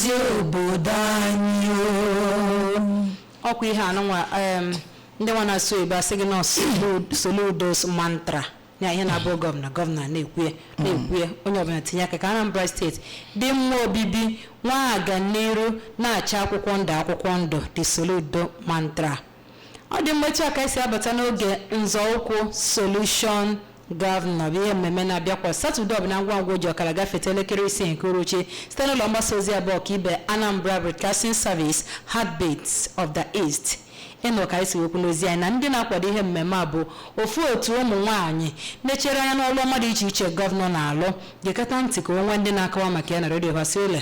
Dozie obodo anyị o. Ọkwa ihe anụnwa ndị nwa na-asụ oyibo asị gị nọ Soludo's mantra ya, ihe na-abụ governor governor na-ekwu ya, na-ekwu ya, onye ọbụla tinye aka ka Anambra Steeti dị mma obibi, nwa aga n'iru na-acha akwụkwọ ndụ, akwụkwọ ndụ, the Soludo mantra. Ọ dị mma. Etu a ka esi abata n'oge nzọụkwụ Solution Governor, bụ ihe mmemme na-abịa kwa Satọde ọbụla ngwa ngwa o ji ọkara gafete elekere 6 nke uruchi, site n'ụlọ mgbasa ozi abụọ ka ibe Anambra Broadcasting Service, Heartbeats of the East. Ịnụ ka anyị si wekwu n'ozi anyị na ndị na-akwado ihe mmemme a bụ ofu otu ụmụ nwaanyị mechere anya n'ọlụ ọma dị iche iche governor na-alụ. Gekọta ntị ka onwe ndị na-akọwa maka ya na redio ha si ụlọ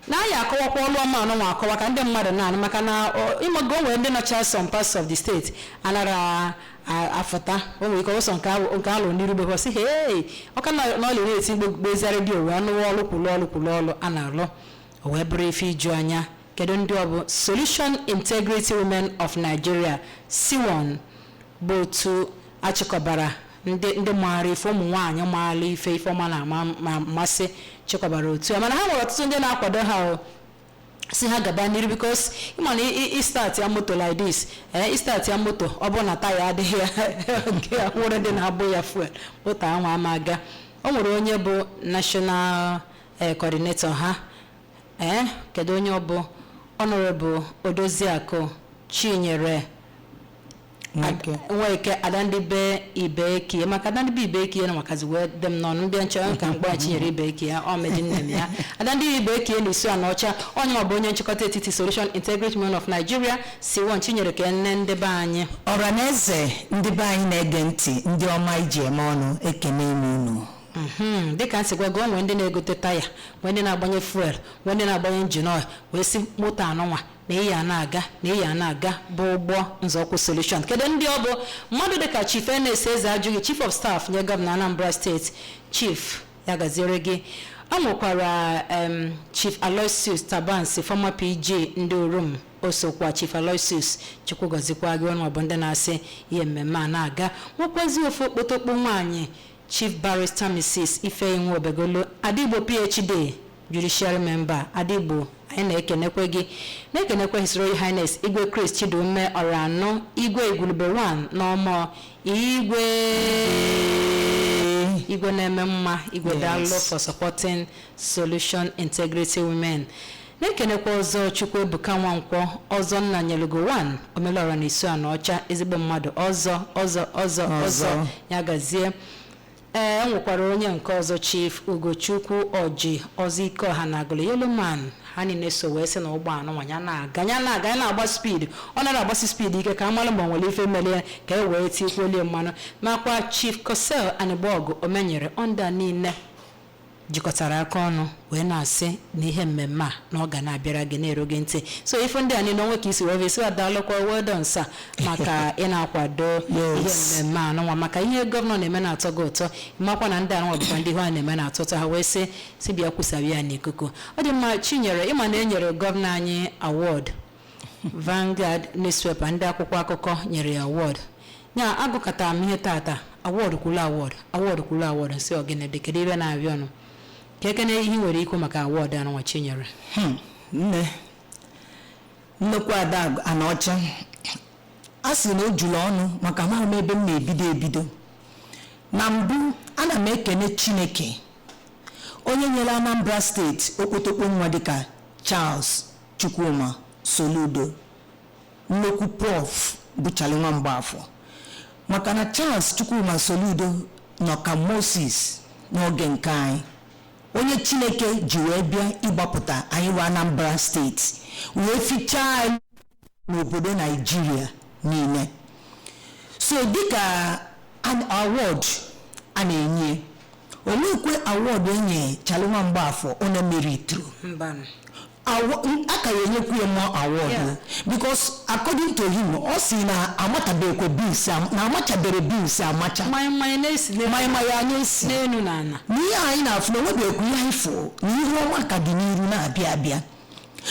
na anyị akọwakwa ọlụ ọma anụnwa, akọwa ka ndị mmadụ na-anụ, maka na ịmago o nwere ndị nọcha some parts of the state anara afụta. O nwere ike ọsọ nke alụ n'iru be sị hei, ọka na ọlị na-eti mkpu redio wee nụwa ọlụ kwulu ọlụ kwulu ọlụ a na-alụ, o wee bụrụ ife iju anya. Kedu ndị ọ bụ? Solution Integrity Women of Nigeria, SIWON, bụ otu achịkọbara ndị maara ife, ụmụ nwaanyị maara ife, ife ọma na-ama ma mmasị, chịkọbara otu a. Mana ha nwere ọtụtụ ndị na-akwado ha, o si ha gaba n'iru, because ịma na i start ya moto like this, i start ya moto, ọ bụrụ na taya adịghị ya, nke ya nwere ndị na-agbụ ya fuel, moto ahụ ama aga. O nwere onye bụ national coordinator ha. Kedu onye ọ bụ? Honorable Odoziakụ Chinyere Nweke. Nweke Adandibe Ibeki, maka Adandibe Ibeki na makazi wee dị m n'ọnụ ndị nche ka mkpọ ya Chinyere Ibeki ya, ọ meji nne m ya Adandibe Ibeki na isu ana ọcha. Onye ọ bụ onye nchịkọta etiti Solution Integrity Women of Nigeria, SIWON. Chinyere, ka nne ndị be anyị. Ọra na eze, ndị be anyị na-ege ntị, ndị ọma iji eme ọnụ, ekene m unu. Dịka m si gwa gị, o nwere ndị na-egote taya, nwee ndị na-agbanye fuel, nwee ndị na-agbanye engine oil, wee sị moto anụnwa na iyi a na-aga, na iyi a na-aga, bụ ụgbọ nzọụkwụ Solution. Kedu ndị ọ bụ? Mmadụ dịka Chief Ernest Eze Ajụghị, Chief of Staff nye Governor Anambra Steeti. Chief, ya gaziere gị. Ọ nwekwara Chief Aloysius Tabansi, former PG ndị Orum, o sokwa. Chief Aloysius, Chukwu gọzikwa gị. Ọnụ bụ ndị na-asị ihe mmemme a na-aga. Nwekwazi ofu okpotokpo nwaanyị, Chief Barrister Mrs. Ifeyinwa Obegolo Adigbo, PhD, judiciary member. Adigbo, anyị na-ekenekwe gị, na-ekenekwe His Royal Highness Igwe Chris Chidume Ọranụ, Igwe Igwulube 1 n'Ọmọ. Igwe, igwe na-eme mma, igwe. Daalụ for supporting Solution Integrity Women. Na-ekenekwa ọzọ Chukwuebuka Nwankwọ, ọzọ nna nyelugo 1 omelọra na isu ana ọcha, ezigbo mmadụ, ọzọ ọzọ ọzọ ọzọ. Ọzọ. Ya gazie. Ee, e nwekwara onye nke ọzọ, Chief Ugochukwu Ọjị, ọzọ ike ọha na Agụlụ, Yellowman. Ha niile so wee sị na ụgbọ anụnwa ya na-aga, ya na-aga, ya na-agba speed, ọ nara agbasi speed ike ka amalụ ma ọ nwere ife mere ya ka e wee tikwuolie mmanụ. Makwa Chief Kosel Anịgbọgụ Omenyere onda niile jikọtara aka ọnụ wee na-asị na ihe mmemme a na ọ ga na-abịara gị, na-eru gị ntị. So ife ndị a niile onwe ka isi wee isi, adaalụkwa, well done sir, maka ị na-akwado ihe mmemme a nụnwa, maka ihe governor na-eme na-atọ gị ụtọ. Makwa na ndị anụnwa bụkwa ndị ihe a na-eme na-atọ ụtọ, ha wee sị si bịa kwusara ya n'ikuku. Ọ dị mma. Chinyere, ịma na e nyere governor anyị award, Vanguard newspaper, ndị akwụkwọ akụkọ nyere ya award ya. Agụkọtara m ihe tata, award kwulu award, award kwulu award, nsị ogene dị. Kedu ebe na-abịa ọnụ ka ekene ihe ị nwere ikwu maka award anụnwa, Chinyere? Nne nnukwu ada Anaọcha, a sị na o juru ọnụ, maka amaghị m ebe m na-ebido ebido. Na mbụ, ana m ekene Chineke onye nyere Anambra Steeti okpotokpo nwa dịka Charles Chukwuma Soludo, nnukwu Prof bụ Charlie Nwa Mgbafọ, maka na Charles Chukwuma Soludo nọ ka Moses n'oge nke anyị, onye Chineke ji wee bịa ịgbapụta anyị bụ Anambra Steeti, wee fichaa anyị n'obodo Naijiria niile. So dịka award a na-enye, onwekwe award enye Charlie Nwa Mgbafọ onye merituru. Mbanụ. A ka ya enyekwu ya more award because according to him, ọ sị na amatabekwe beans na amachabere beans amacha. Mmanya mmanya na-esi n'elu. Mmanya mmanya anya esi n'elu na ala. N'ihe anyị na-afụ na onwebekwu ihe anyị fụ na ihe ọma ka dị n'iru na-abịa abịa.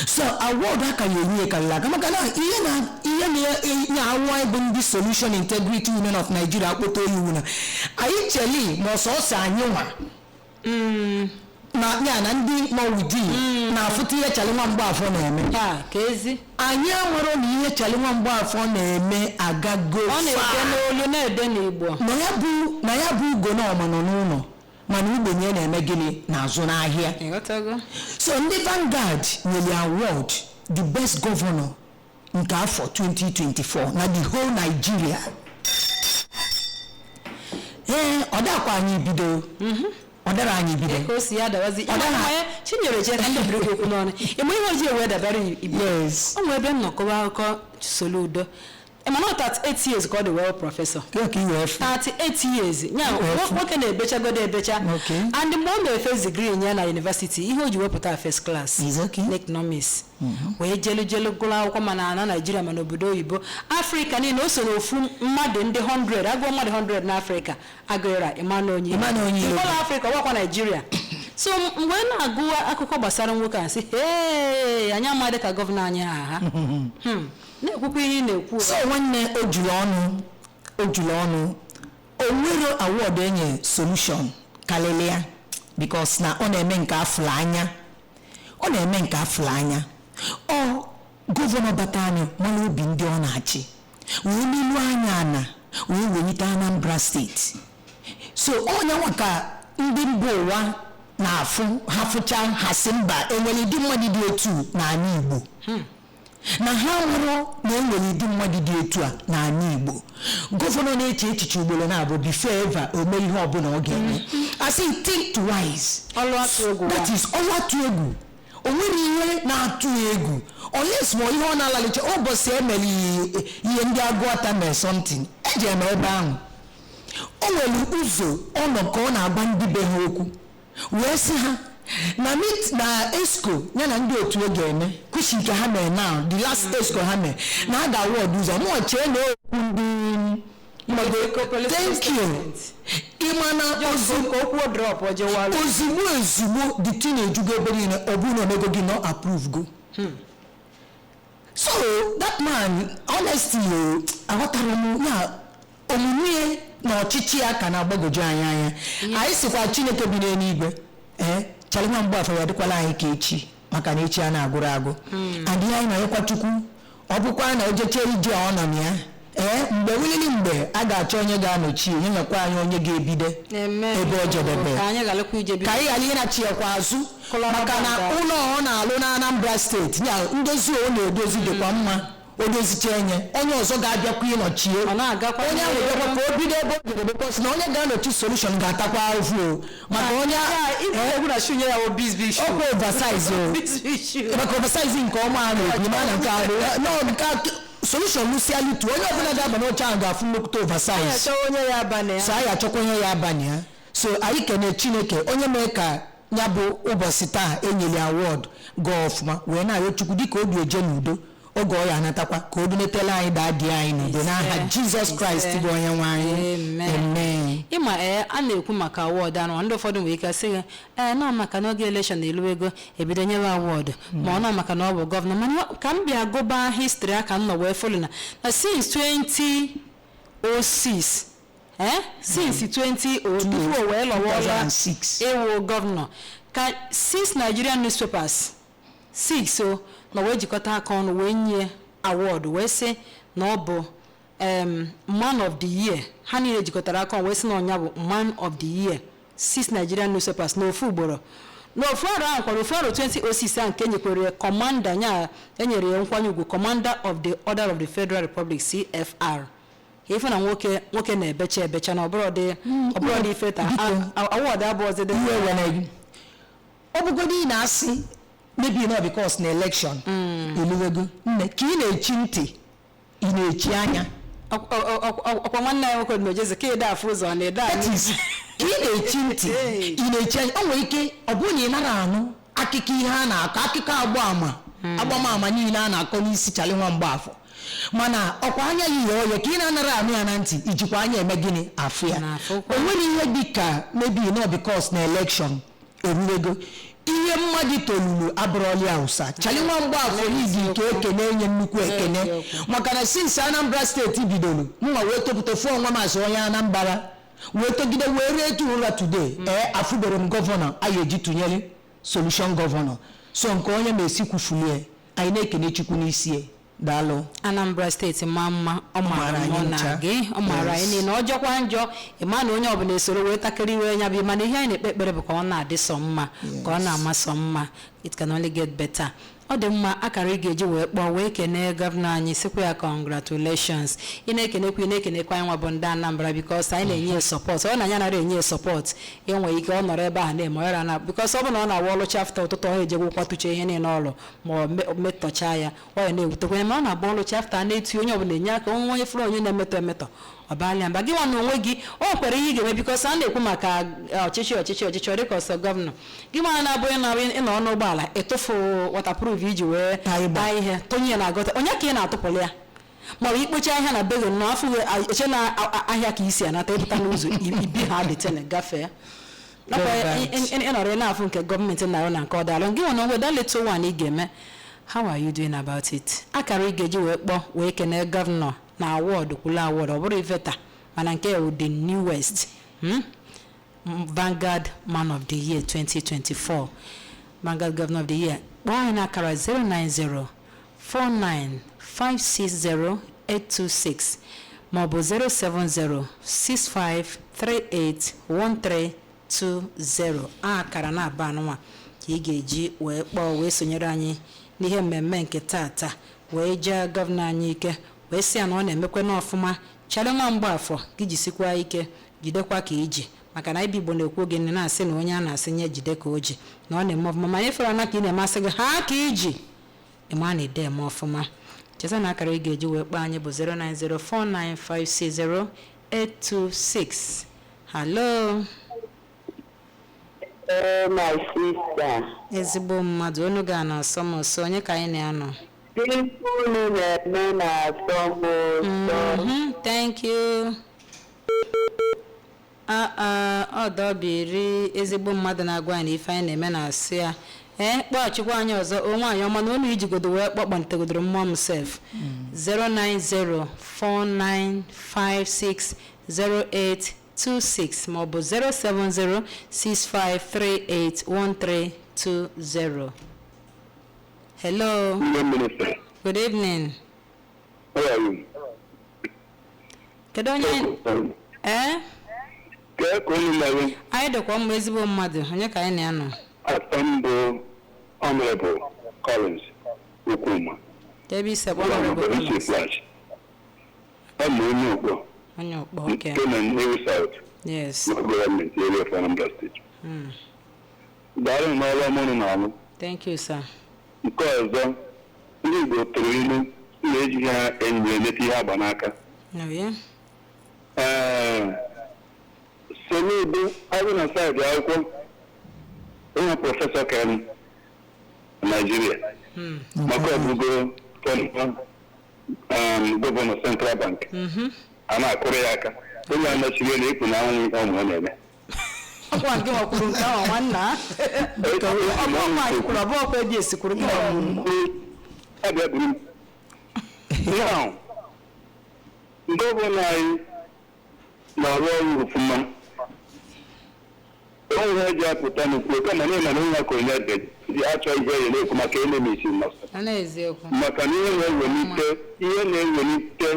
So award aka ya enye karịrị aka, maka na ihe na ihe na-enye awụ anyị bụ ndị Solution Integrity Women of Nigeria akpọta oyi iwu na anyị cheli ma ọsọsọ anyị nwa. Na ya na ndị nọ within na-afụta ihe Charlie Nwa Mgbafọ na-eme. Ya ka ezi. Anyị enwero na ihe Charlie Nwa Mgbafọ na-eme agago Ọ na-ede far. n'olu, na-ede n'Igbo. Na ya bụ ugo na ọma nọ n'ụlọ, mana ogbenye na-eme gịnị na-azụ n'ahịa. Ịghọtago? So ndị Vanguard nyere award, the best governor nke afọ 2024 na the whole Nigeria. Ee, ọ dakwa anyị bido, ọ dara anyị bido. Ka o si ya dabazi. Ọ dara- Chinyere che ka ndị biri gị okwu n'ọnụ, ịma ihe ojii wee dabara Igbo. Yes. O nwere ebe m nọkọba akụkọ Soludo, mana ọ 38 years ka ọ dị wee professor. Ka i wee fụ. 38 years ya. Wee fụ. Nwoke na-ebechagodo ebecha. And mgbe ọ na-efe degree ya na university, ihe o ji wepụta first class Is okay. n'economics, wee jelu jelu gụrụ akwụkwọ mana na Naijiria, ma n'obodo oyibo, Afrịka niile, o so n'ofu mmadụ ndị 100 agụọ, mmadụ 100 n'Afrịka agụra Emmanuel Onye. Emmanuel Onyeigbo. Ụlọ Afrịka ọgbakwa Naijiria. So mgbe m na-agụ akụkọ gbasara nwoke a, sị hee, anyị amadị ka governor anyị ha na-ekwukwa ihe ị na-ekwu. So nwanne, o juru ọnụ, o juru ọnụ. O nwere award enye solution karịrị ya, because na ọ na-eme nke afụrụ anya, ọ na-eme nke afụrụ anya. Ọ governor bata anyị mara obi ndị ọ na-achị, wee n'ilu anya ana wee welite Anambra Steeti. So onye nwa ka ndị mba ụwa na-afụ, ha fụcha, ha sị mba, enwere ụdị mmadụ dị otu n'ala Igbo, na ha nwụrụ na enwere ụdị mmadụ dị otu a n'ala Igbo. Governor na-eche echiche ugboro na-abụ before ever o mee ihe ọbụla ọ ga-eme. Asị think twice. Ọlụ atụ egwu. That is ọlụ atụ egwu. O nwere ihe na-atụ ya egwu unless ma ihe ọ na-alalicha ụbọchị emere ihe ndị agụata mere something eji eme ebe ahụ. O nwere ụzọ ọ nọ ka ọ na-agwa ndị be ha okwu, wee sị ha na meet na exco ya na ndị otu oge eme kwuchi nke ha mere now, the last exco ha mere, na a ga-awọdụ ụzọ mụọ chee na okwu ndị Political thank you. Ịma na ozugbo ka okwu drop ojewalụ. Ozugbo ozugbo the thing ejugo ebe niile, ọ bụrụ na omego gị no approve go. So that man, honestly o, aghọtara m ya omume na ọchịchị ya ka na-agbagwoju anyị anya. Anyị sịkwa Chineke bi n'eluigwe, ee, Charlie Nwa Mgbafọ ya dịkwala anyị ka echi, maka na echi a na-agụrụ agụ. And ihe anyị na-anyekwa Chukwu, ọ bụkwa na o jechere ije ọ nọ na ya, ee, mgbe wulili mgbe a ga-achọ onye ga-anọchi ya, nyekwa anyị onye ga-ebido ebe o jedebe. Ka anyị ghalụkwa ije ka anyị ghara ịnachi yakwa azụ. Kụlọrọ maka na banda. ụlọ ọ na-alụ na Anambra Steeti ya, ndozi ọ na-edozi dịkwa mma. O dozicha enye, onye ọzọ ga-abịakwa ịnọchie. Ọ na-agakwa. Onye ahụ bịakwa ka o bido ebe o jedebe, because na onye ga-anọchi solution ga-atakwa ahụhụ o, maka onye egwu na shoe nye ya wụ biz shoe. Ọkwa oversize o. Biz shoe. Maka oversize nke ọma a na-ekwu ma na nke ahụ no, nke a solution lụsịa lutu, onye ọbụla ga-aba n'oche ahụ ga-afụ nnukwute oversize. Achọ onye ya aba na ya. So anyị achọkwa onye ya abanye ya. So anyị kene Chineke onye mee ka ya bụ ụbọchị taa enyere award gaa ọfụma, wee na-arịọ Chukwu dịka obi eje n'udo, oge ọ ya anatakwa ka o dunetela anyị daa dị anyị n'udo n'aha Jizọs Kraịst bụ onye nwe anyị. Amen. Amen. Ịma, ee, a na-ekwu maka award anụ, ndị ụfọdụ nwere ike sị gị, ee, nọ maka na oge election elu ego ebido nyewe award, ma ọ nọ maka na ọ bụ governor. Mana ka m bịa gụba history aka m nọ wee follow na since 2006, since 20 before wee lọwọla 2006. ịwụ governor, ka six Nigerian newspapers, six o na wee jikọta aka ọnụ wee nye award, wee sị na ọ bụ man of the year. Ha niile jikọtara aka ọnụ wee sị na ọnya bụ man of the year, six Nigerian newspapers n'ofu ugboro n'ofu arọ ahụ kwara ofu arọ 2006 ahụ nke enyekwere ya commander nya, enyere ya nkwanye ugwu Commander of the Order of the Federal Republic, CFR. Ka ife na nwoke nwoke na-ebecha ebecha na ọbụrụ dị ọbụrụ dị ife ta award abụọzi dị. Iwe were gị, ọ bụgodị ị na-asị maybe not because na election eluwego. Nne, ka ị na-echi ntị, ị na-echi anya. Ọkwa nwanne anyị nwoke na-ejezi ka ịda afụ ụzọ na ịda That anụ. is, ka ị na-echi ntị, ị na-echi anya, o nwere ike ọ bụrụ na ị nara anụ akụkọ ihe a na-akọ, akụkọ agba ama agbamama niile a na-akọ n'isi Charlie Nwa Mgbafọ, mana ọkwa anya ya ighe oye ka ị na-anara anụ ya na ntị, ijikwa anya eme gịnị afụ ya. Na-afụkwa. O nwere ihe dị ka maybe not because na election eruwego. Ihe mmadụ tolulu abụrụla ya ụsa. Charlie Nwa Mgbafọ n'idi nke ekene enye nnukwu ekene Eziokwu. maka na since Anambra Steeti bidoro, mụnwa wee topụta fụọ onwe m azụ onye Anambra. Wee togide wee ree etu ụra today. Ee, afụbere m gọvanọ anyị eji tụnyere solution gọvanọ. So nke onye ma esi kwufulie, anyị na-ekene Chukwu n'isi. Daalụ. Anambra Steeti maa mma, ọ maara Maara anyị mụ na ncha. gị, ọ maara anyị niile. Ọ jọkwa njọ, ịma na onye ọbụla esoro wee takịrị iwe ya bụ. Mana ihe anyị na-ekpe ekpere bụ ka ọ na-adị sọ mma, ka ọ na-ama sọ mma. It can only get better. Ọ dị mma. Akara ị ga-eji wee kpọọ wee kenee gọvanọ anyị, sịkwa ya congratulations. Ị na-ekenekwa, ị na-ekenekwa anyị nwa bụ ndị Anambra, because anyị na-enye ya support. Ọ na anyị anaghị enye ya support, enwere ike ọ nọrọ ebe ahụ na-eme ọra na, because ọ bụ na ọ na-awa ọlụcha after ụtụtụ, ọ ejegwu kwatụcha ihe niile ọlụ ma ọ metọchaa ya, ọ ya na-ewutekwa. Ma ọ na-agba ọlụcha after, a na-eti onye ọbụla enye aka onwe onye fụrụ onye na-emetọ emetọ, ọ balịa mba. Gị nwa na onwe gị, o nwekwara ihe ị ga-eme, because a na-ekwu maka ọchịchị, ọchịchị, ọchịchị, ọ dịka ọsọ gọvanọ. Gị nwa na-abụ ịnọ ịnọ n'ụgbọala, ịtụfu waterproof iji wee taa ịgba. Taa ihe tụnye ya na gọta, onye ka ị na-atụpụrụ ya? Ma ọ bụ ikpocha ahịa na be gị nọ afọ eche na ahịa ka isi anata, ịpụta n'ụzọ ibi ha dịtene gafee. Nakwa Very right. ịnọrọ ị na-afụ nke gọọmenti na-arụ na nke ọ daalụ. Gị nwe na onwe that little one ị ga-eme, how are you doing about it? Akara ị ga-eji wee kpọọ wee kene gọvanọ na award kwulu award, ọ bụrụ ife taa, mana nke wụ the newest, Vanguard Man of the Year 2024, Vanguard Governor of the Year. Kpọọ anyị n'akara 090 49 560 826 maọbụ 070 6538 1320. Akara na-aba anụnwa ka ị ga-eji wee kpọọ wee sonyere anyị n'ihe mmemme nke tata, wee jee gọvanọ anyị ike, wee sị ya na ọ na-emekwa n'ọfụma. Chere nwa mgbafọ gị, jisikwa ike, jidekwa ka iji, maka na ibi Igbo na-ekwu gị na-asị na onye a na-asị nye jide ka o ji na ọ na-eme ọfụma. Ma anyị fere na ka ị na-emasị gị ha ka iji ịma na ide eme ọfụma. Cheta na akara ị ga-eji wee kpọọ anyị bụ 09049560826. Hello. Oh, my sister. Ezigbo mmadụ, onu ga na-asọ m ụsọ. Onye ka anyị na-anọ? Ife unu na-eme na-atọ m ụtọ. Thank you. Ọdọbiri ezigbo mmadụ na-agwa anyị na ife anyị na-eme na-asị ya. Ee, kpọghachikwa anyị ọzọ. O nwaanyị ọma, na unu ijigodo wee kpọkpọntegodoro mmụọ m sef. 09049560826 maọbụ 07065381320. Hello. Indian Minister. Good evening. How are you? Kedu onye ee? Kee ka unu mere? Anyị dịkwa mma, ezigbo mmadụ. Onye ka anyị na-anọ? Afọ mbụ, Honorable Collins Okwuma. Ebe ise bụ Honorable Honorable Collins. Flash. Ọ bụ onye Ukpo Onye Ukpo, okay. nke na Nnewi South Yes. local government area of Anambra State. Daalụ n'ọrụ ọma unu na-alụ. Thank you, sir. Nke ọzọ, ndị Igbo tụrụ ilu na-ejighị ha enyi emeta ihe agba n'aka. Oh, yeah. Ee, Soludo abụ na saịdị akwụkwọ onye prọfesọ ken Naijiria, maka ọbụgo former gọvanọ Central Bank, a na-akụrụ ya aka. Onye anọchiri na ekwu na anwụ ihe ọmụ ọ na-eme. Ọkwa nke nwa kwuru nke ahụ, nwanna. Ọ bụ nwaanyị kwuru, ọ bụ ọkwa ebe esi kwuru gị. Abịa buru m. Now, gọvanọ anyị na-arụ ọrụ ọfụma. O nwere eji apụta n'ukwu, kama na ịma na onye akụrụ ya dị achọ ihe ya na-ekwu maka enemisi nọsọ. A na-eziokwu. Maka na ihe na-ewelite, ihe na-ewelite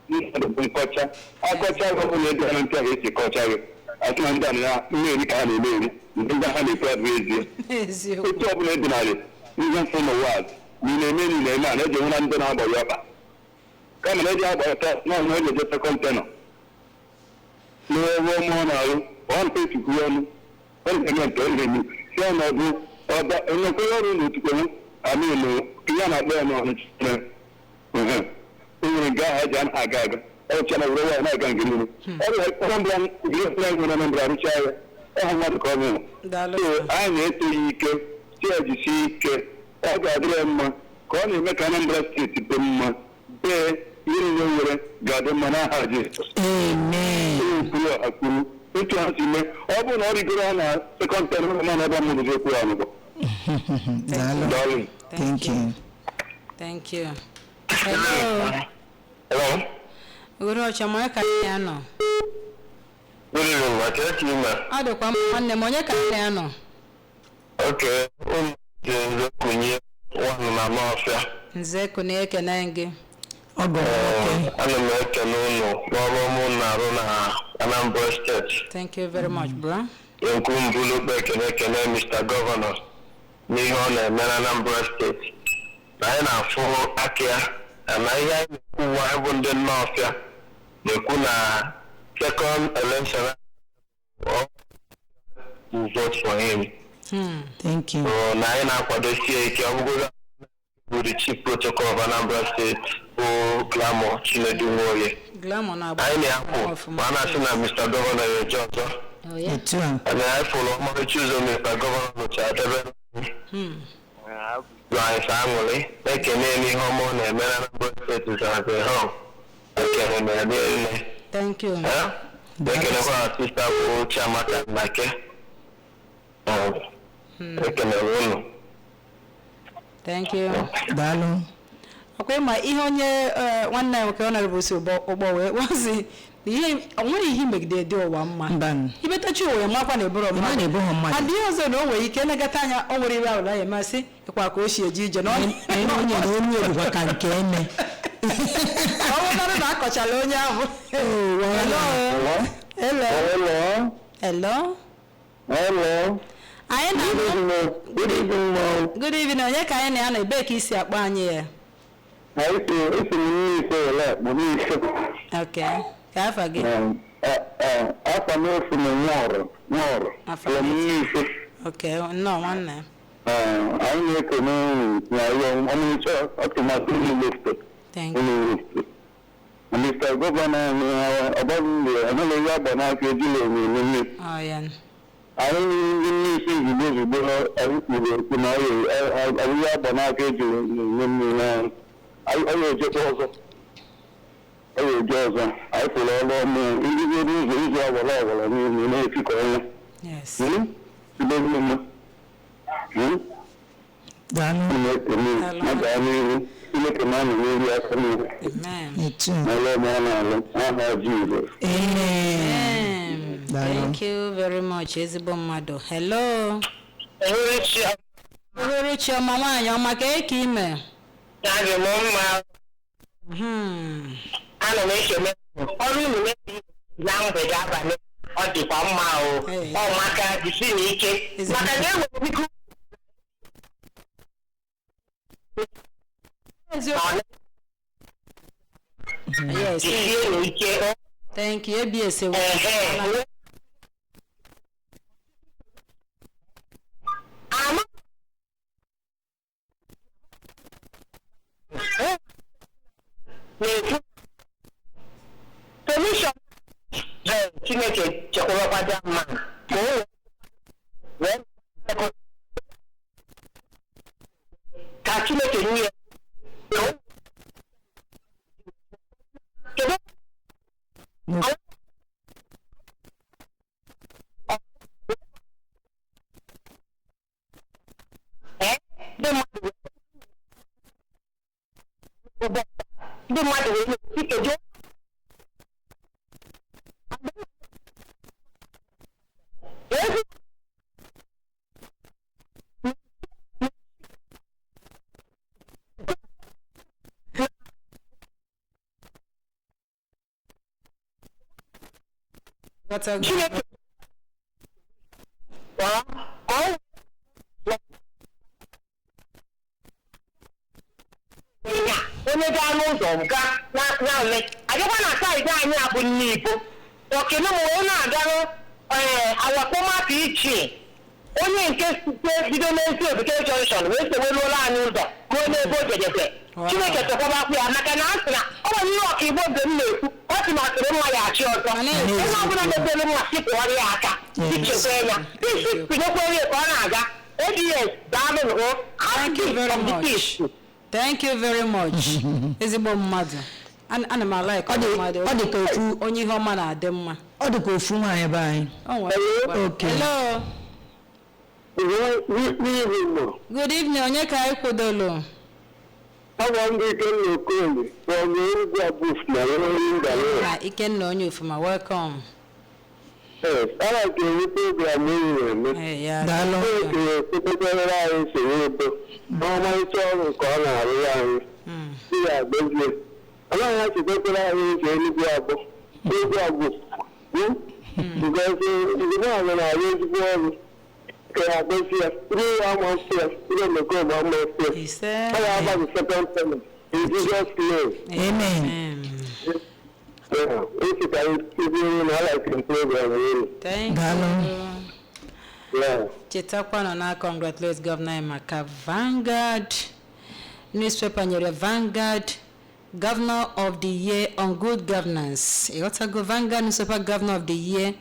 mmadụ bụ nkọcha. Akọcha gị, ọbụla ebe ha ntị ahụ esi kọcha gị, asị na ndị a na mmeri ka ha na-emeri, ndị ha na-ekwu abụghị ezie. Eziokwu. Otu ọbụla edinarị ihe mfụ n'ụwa a, na ị na-eme na ị na-eme a na-eji nwere ndị na-agba ya ọkpa, kama na eji agba ya taa na ọhụrụ eji eje second tenor n'ọrụ ọma ọ na-arụ. Ọ na-etukwu ọnụ, ọ na-eme nke ọ na-eme si ya na ọ bụ ọba enyekwere ọrụ na otukwenye amin ihe a na-akpọ ya n'ọnụ. O nwere nke ahụ eji anaghị aga aga ọcha na were nwaanyị na-aga nke niile ọrụ Anambra nwere Anambra arụcha ya ọha mmadụ ka ọ bụ. Daalụ. So anyị na-eto ya ike, si ya jisie ike, ọ ga-adịrị ya mma ka ọ na-eme ka Anambra Steeti dị mma. Bee ihe niile nwere ga-adị mma n'aha Jizọs. Amen. Kwuru ọha kwuru otu ha si mee, ọ bụrụ na ọ rigoro ha na second term na ebe a mụrụzi okwu ya nụgbọ. Daalụ. Daalụ. Thank you. Thank you. Hello. Hello. Ugoro ọcha, ma onye ka anyị na-anọ? Good evening, ma ka eke ime. Ọ dịkwa mma nwanne m, onye ka nne ya nọ? Oke, unu ji nze kunye nwanụ na n'ọfịa. Nze kune, ekene gị. Ọgọ nwoke. Ana m ekene unu n'ọrụ ọma unu na-arụ na Anambra Steeti. Thank you very much, bro. Nkwu mbulukpe ekene ekene Mr. Gọvanọ n'ihe ọ na-eme na Anambra Steeti. Na anyị na-afụ aka ya na ihe anyị na-ekwu ugbu a bụ ndị Nnọọfịa na-ekwu na second election ọ will vote for him. Thank you. So, na anyị na-akwadosie ike ọ bụgodu bụ the chief protocol of Anambra State bụ Glamour Chinedu Nwoye. Glamour na-agba Anyị na-akwụ ọfụma. ma a na-asị na Mr. Gọvanọ ya eje ọzọ. Oh, yeah. Etu a. Anyị anyị fụrụ ọmarịcha ụzọ Mr. Gọvanọ rụchara debe anyị anyị sọ aṅụrị na-ekene ya n'ihe ọma ọ na-eme na Anambra Steeti as a whole. Ekene na ya niile. Thank you. Eh? Ekenekwa na sista bụ Chiamaka Nnake. Ekenere unu. Thank you. Daalụ. Ọkwa ịma ihe onye nwanne ya nwoke honorable si ụgbọ wee wazi na ihe o nwere ihe megide dị ụwa mma. Mba. Imetachi ụwa ya makwa na eburo Ịma na ebughọ mmadụ. Adị ihe ọzọ na o nwere ike negata anya, o nwere iwe ahụ na ya emasị ịkwa ka o si eje ije na ọ Na onye na onye dịkwa ka nke eme. Ọ bụrụ na akọchala onye ahụ. Hello. Hello. Hello. Hello. Hello. Anyị na Good evening, ma'am. Good evening. Onye ka anyị na ya nọ? Ebee ka isi akpọ anyị ya? Anyị si esi m nne ise wele akpụ n'ise. Okay, ka afa gị? Afa m esi m nwọrọ nwọrọ. Afa From nne ise. Okay, nnọọ nwanne. Anyị na-ekene unu na ihe ọmarịcha atụmatụ unu wepụtara. Thank you. Unu wepụtara. Mr. Gọvanọ anyị ọgbaghị anaghị ihe agba n'aka ejila eme eme. Oh, yeah. Anyị ndị nne ise ozugbo ozugbo ha anyị kwuru ekwu na ọ ihe agba n'aka ejila eme mmiri ahụ. Anyị ejekwa ọzọ. Anyị eje ọzọ. Anyị kwụrụ ọrụ ọmụ ndị nwere ụzọ ụzọ awara awara niile na-etikọ ọnwa. Yes. Igbe mma. Daalụ. Na-ekene na gaa n'ihu. Chineke na-anọ n'elu aka n'ihu. Amen. Etu a. N'ọrụ ọma ọ na-alụ. Aha Jizọs. Amen. Amen. Daalụ. Thank you very much, ezigbo mmadụ. Hello. Uhuruchi ọma, nwaanyị ọma, ka eke ime? Adị m mma. Ana m ekele ọrụ unu na-eme na mgbede abalị, ọ dịkwa mma o. Ee. Ọ maka jisi na ike Ezigbo. maka na enwere ike Eziokwu. Yes. jisie na ike. Thank you. ABS. Ehe. Ama na-ekwu solution. Ee, Chineke chekwabakwa mma ka o wee ka Chineke nye ya ka kedu ndị mmadụ ndị mmadụ wee na-esi kedu ezi Ghọtago. Chineke ka ọ ya onye gaa n'ụzọ ga na na-eme abịakwa na saịdị anyị a bụ nne Igbo okene m wee na-agarụ ee awakpọmapụ ichie onye nke site bido n'ezi Obike junction wee seweruola anyị ụzọ ruo n'ebe o jedebe. Wow. Chineke chekwabakwa ya maka na a sị na ọ nwere ihe ọkaigbo mgbe m na-ekwu, ọ sị na asịrị mma ya achị ọzọ. Ọ na-ekwu. Onye ọbụla mepere mma sịpụọrọ ya aka. Yes. Ichekwa ya isi tinyekwere ya ka ọ na-aga ABS. Daalụ. Thank you very much. Thank you very much. Ezigbo mmadụ. Ana m alike Ọ dị- mmadụ. ọ dị ka ofu- Onye ihe ọma na-adị mma. Ọ dị ka ofu nwaanyị be anyị. O nwere. Okay. Hello. N'ihi Good evening. Onye ka anyị kwudolu? Agwa ndị Ikenna Okolie from Enugwu Abus na Enugwu Ngala. Na Ikenna onye ofuma, welcome. Yes, ana m enwe program unu na-eme. Ee, ya. Daalụ. Chineke ekwekọrọ anyị Soludo n'ọmarịcha ọrụ nke ọ na-arụrụ anyị. Di ya agọzie. Anaghị achịkọtara anyị ụzọ Enugu abụọ. Enugu abụọ. Because ndị ahụ na-arụ ezigbo ọrụ. Ka ya agọzi ya. Ndị ya amasị ya. Ndị omekome amasị ya. Ise. Ọ ga-agba the second term. In Jesus' name. Amen. Yeah. Esi ka anyị kụziere na I like program unu. Thank Daalụ. you. Yeah. Chetakwanụ na congratulate Governor anyị maka Vanguard newspaper nyere Vanguard Governor of the Year on Good Governance. Ịghọtago Vanguard newspaper Governor of the Year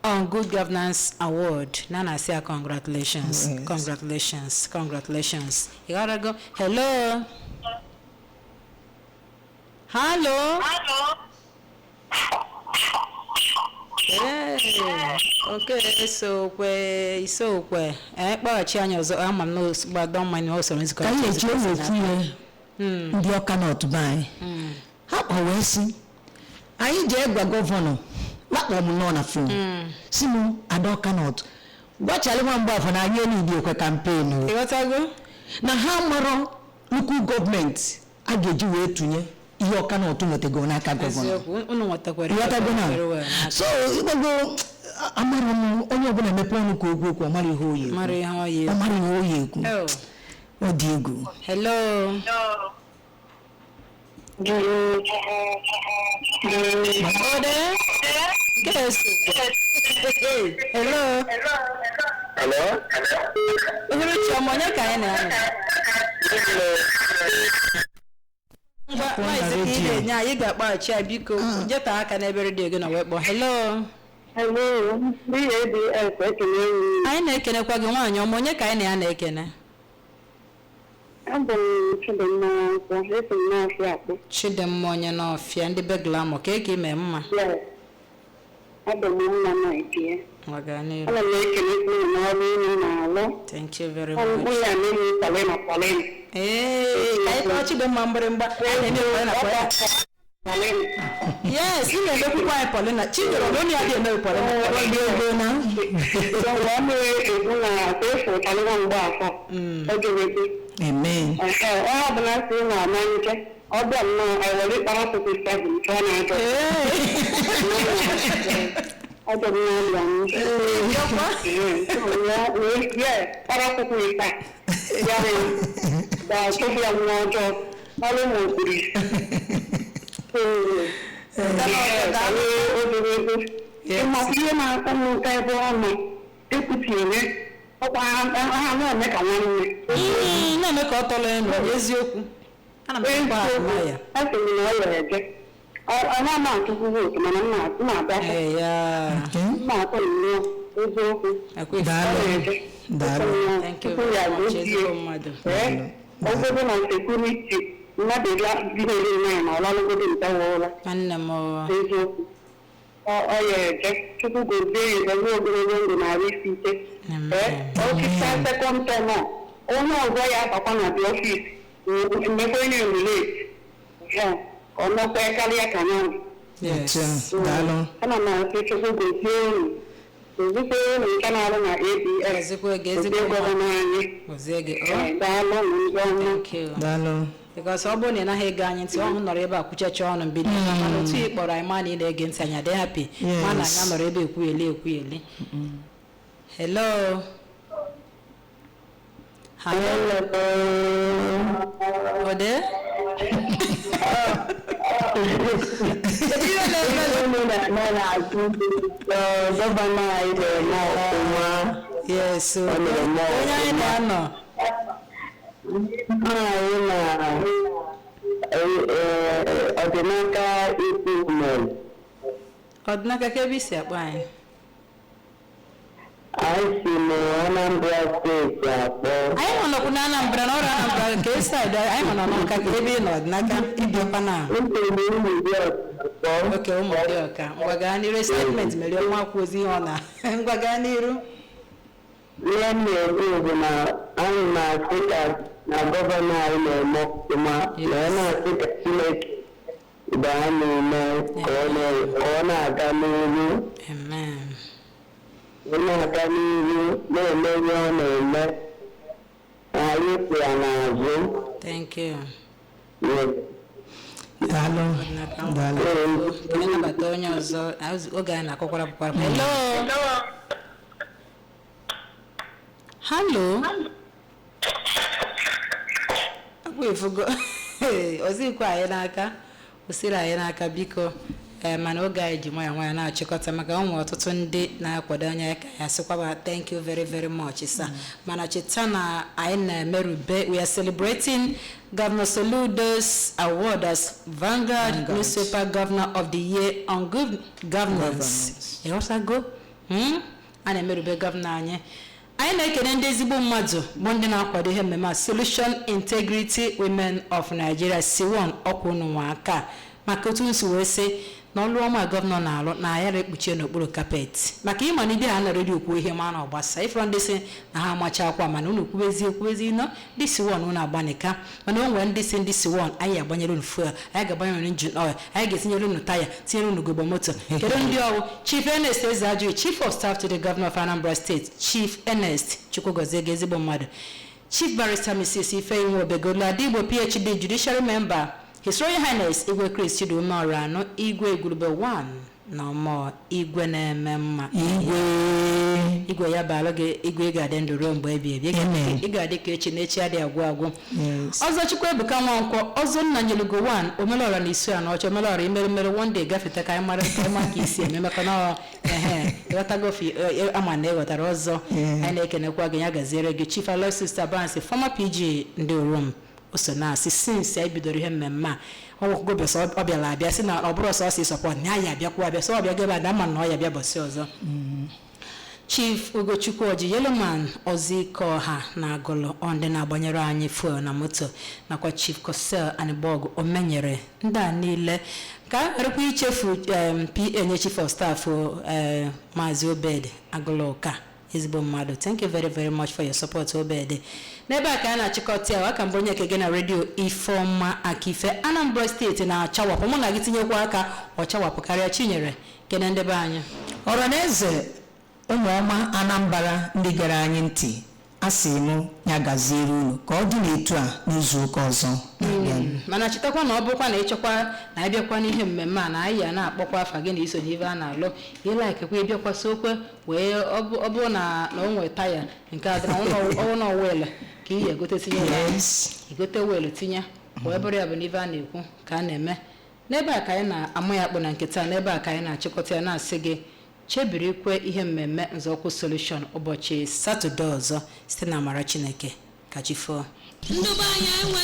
on Good Governance Award. Na na-asị ya congratulations, Yes. congratulations, congratulations. Ịghọtago? Hello. Hello. Ee, oke sokwe isokwe ee kpọghachi anyị ọzọ ama m na gbado mmanya o soro nzukọ Ka anyị eji oge okwu ihe ndị ọka n'otu be anyị ha kpọ wee sị anyị jee gwa gọvanọ lakpọ m nọ na fon si m ada ọka n'otu gwachalị nwa mgbe afọ na anyị enidi ekwe kampen o. Ịghọtago? Na ha marọ nnukwu gọọmenti a ga-eji wee tụnye ihe ọka n'otu nwetago n'aka gọvanọ. Eziokwu, unu nwetakwara Ịghọtago na very well n'aka. so ịgbago amara m onye ọbụla emepe ọnụ ka okwu okwu ọ mara ihe oyi ekwu. Mara ihe ọ ya Ọ mara ihe oyi ekwu. ekwu. Ọ dị egwu. Hello. Ode. Nke esokwe. Hello. Hello? Uhuruchi ọma, onye ka anyị na-anọ? Ngwa, maịzị ka ị na-enye anyị ga-akpọghachi ya biko jeta aka n'ebe redio gị nọ wee kpọọ. Hello. Hello, BABS ekele m. Anyị na-ekenekwa gị nwaanyị ọma, onye ka anyị na ya na-ekene? Abụ m Chidimma Nkwọ, esi m n'afịa akpụ. Chidimma onye n'ọfịa ndị be glamọ ka eke ime mma. Yes. Abụ m nna Naịjirịa. Ọga n'iru. Ana m ekele unu n'ọrụ unu na-alụ. Thank you very Ọrụ much. ya na-eme Paulina Paulina. Ee, ka anyị kpọọ Chidimma mgbịrịmgba. Anyị na-eme Paulina Paulina. Paulina. Yes, ị na-emekwukwa anyị Paulina. Chidoro na onye ya ga-eme Paulina. Ọ dị egwu na So, mgbe ọ na-ekwu na efu Paulina Mgbaafọ, ọ jụrụ ekwu. Amen. Ehe, onye ọbụla si na ama nche, ọ bịa nnọọ, ewere ịkpara puku seven chọọ na-ajọ. Ọ dị mma bịa m. Kpara puku ise ya ga-achụpụ ya nwa ọjọọ ọrụ ma okpuru ịmakwa ihe na-akpọ m ụtọ ebe ọ nọ ekwutiere ọkwa ha na-eme ka nwanne. Na-eme ka ọ tọrọ enu eziokwu. Ana m ekwe ahụ ya. A sị m na ọ lere je ọ na atụkwu vootu mana m na-abịa Ee, ya. m na-atọ nnọọ eziokwu. Ekwe ife. Daalụ. Daalụ. Thank you very much, ezigbo mmadụ. Ogodo na sekuriti mmadụ bi na-eri nwaanyị na ọlalụgodo ntawa ụra. Nwanne m ọ. Eziokwu ọ ya eje Chukwu gozie ya gozie ogologo ndụ na arụ isi ike. Ee, ọchịcha sekọnd tem a onye ọzọ ya abakwa na dị ọfis mmekwa onye relate ka ọ nọkwa karịa ka ya nọ. Yes. Otu a, daalụ. Ana m asị Chukwu gozie unu gozikwa unu nke na-arụ na ABS. Gozikwa gị, ezigbo gozie gọvanọ anyị. Gozie gị. Oh, Ee, daalụ ndị ọma. thank you. Daalụ. Because ọ bụrụ na ị naghị ege anyị ntị, ọ nọrọ ebe a kwuchacha ọnụ mbido mana otu ị kpọrọ anyị ma na ị na-ege ntị anyị adị happy ma na Yes. anyị nọrọ ebe ekwugheli ekwugheli. Hello. Hello. Ode? Ihe na-eme Gọvanọ anyị na-eme ọfụma. Yes, o. Onye anyị na-anọ. Anyị na ọdịnaka ikwu mere. Ọdịnaka ka ebe isi akpọ anyị. Anyị si na Anambra steeti akpọ. Anyị nọ nọkwu na Anambra na ọrụ Anambra ka esi adị anyị nọ n'Ọka ka ebe ị nọ ọdịnaka ịbịakwa na. Ntụrụ ụmụ dị ọkpọ. Oke ụmụ dị ọka ngwa gaa n'iru statement mere nwa akwụ ozi ihe ọ na ngwa gaa n'iru. Ihe m na-ekwu bụ na anyị na-asị ka na gọvanọ anyị na-eme ọfụma na ọ na-asị ka Chineke gbaa n'ume ka ọ na-aga n'ihu. Amen. Ị na-aga n'ihu na-eme ihe ọ na-eme. Anyị kwụ ya n'azụ. Thank you. Yes. Daalụ, daalụ. Ka anyị nabata onye ọzọ oge anyị na-akọkwara bụkwara. Hello. Hello. Akwa efugo ozikwa anyị n'aka, osiri anyị n'aka biko. Ee, mana oge anyị ji nwayọọ nwayọọ na-achịkọta maka ụmụ ọtụtụ ndị na-akwado anya ka ya sịkwaba thank you very very much, sir. Mana cheta na anyị na-emerube, we are celebrating Governor Soludo's award as Vanguard, Vanguard. Newspaper Governor of the Year on Good Governance. Ịghọtago? A na-emerube gọvanọ anyị. Anyị na-ekene ndị ezigbo mmadụ bụ ndị na-akwado ihe mmemme a, Solution Integrity Women of Nigeria, Siwon ọkwa unu nwa aka maka otu nsi wee sị na ọlụ ọma gọvanọ na-alụ na ya ekpuchie n'okpuru kapet maka ịma na ibe ha na redio kwuo ihe ma na ọgbasa ịfọrọ ndị si na ha amacha akwa, mana unu kwubezi ekwubezi nọ ndị siwon unu agbanika, mana o nwere ndị si ndị siwon anyị agbanyere unu fuel, anyị ga-agbanyere unu engine oil, anyị ga-etinyere unu taya, tinyere unu gobo moto. Kedu ndị ọwụ? Chief Ernest Ezeajughi, Chief of Staff to the Governor of Anambra State. Chief Ernest, Chukwugozie gị, ezigbo mmadụ. Chief Barrister Mrs. Ifeyinwa Obegolu Adigbo, PhD, Judiciary Member. His Royal Highness Igwe Chris Chidume Oranu, Igwe Igurube 1 na ọmọ Igwe na-eme mma. Igwe. Igwe ya baala gị igwe, ị ga-adị ndụ ruo mgbe ebi ebi. Amen. Ị ga-adị ka echi na echi adịghị agwụ agwụ. Yes. Ọzọ Chukwuebuka Nwankwọ, ọzọ nna nyelugo 1 omelọra na isu ya na ọcha omelọra imeremere one day gafete ka anyị mara ka anyị mara ka isi eme maka na ehe ịghọtago ama na ịghọtara ọzọ. Yeah. Anyị na-ekenekwa gị, ya gaziere gị. Chief Aloysius Tabansi, former PG ndị Orom, o so na-asị since anyị bidoro ihe mmemme a ọgwụgwọ bịa ọ bịara abịa sị na ọ bụrụ sọsọ ịsọpọt na ya abịakwa abịa sọ ọ bịa gebe ada ma na ọ ya bịa bọsị ọzọ. Chief Ugochukwu Oji Yellowman Ozikeọha na Agụlụ, ọ ndị na-agbanyere anyị fuel na moto, nakwa Chief Cosel Anibog Omenyere, ndị a niile ka a gharakwa ichefu PA nye Chief of Staff, Maazị Obed Agụlụka, ezigbo mmadụ. Thank you very very much for your support, Obed. N'ebe a ka a na-achịkọta ya. Aka mbụ onye eke gị na redio Ifeọma Akife Anambra Steeti na-achawapụ, mụ na gị tinyekwa aka ọ chawapụ karịa. Chinyere, kene ndebe anyị. Ọra na eze, ụmụ ọma Anambra, ndị gere anyị ntị, a sị mụ ya gaziere unu ka ọ dị n'etu a n'izu ụka ọzọ na-abịa. Mana chetakwa na ọ bụrụkwa na ịchọkwa na ịbịakwa n'ihe mmemme a na anyị ya na-akpọkwa afa gị na iso n'ife a na-alụ, ịlaikekwa ịbịakwa sokwe wee ọ bụrụ na o nwee taya nke a dị na ọwụ na wel ka ị ga-egote tinye ya. Yes. Igote wel tinye wee bụrụ ya bụ n'ife a na-ekwu ka a na-eme n'ebe a ka anyị na-amụ ya akpụ na nkịta. N'ebe a ka anyị na-achịkọta ya, na-asị gị chebirikwe ihe mmemme Nzọụkwụ Solution ụbọchị Satọde ọzọ site na amara Chineke. Ka chi fọọ. Ndụ be anyị enwe.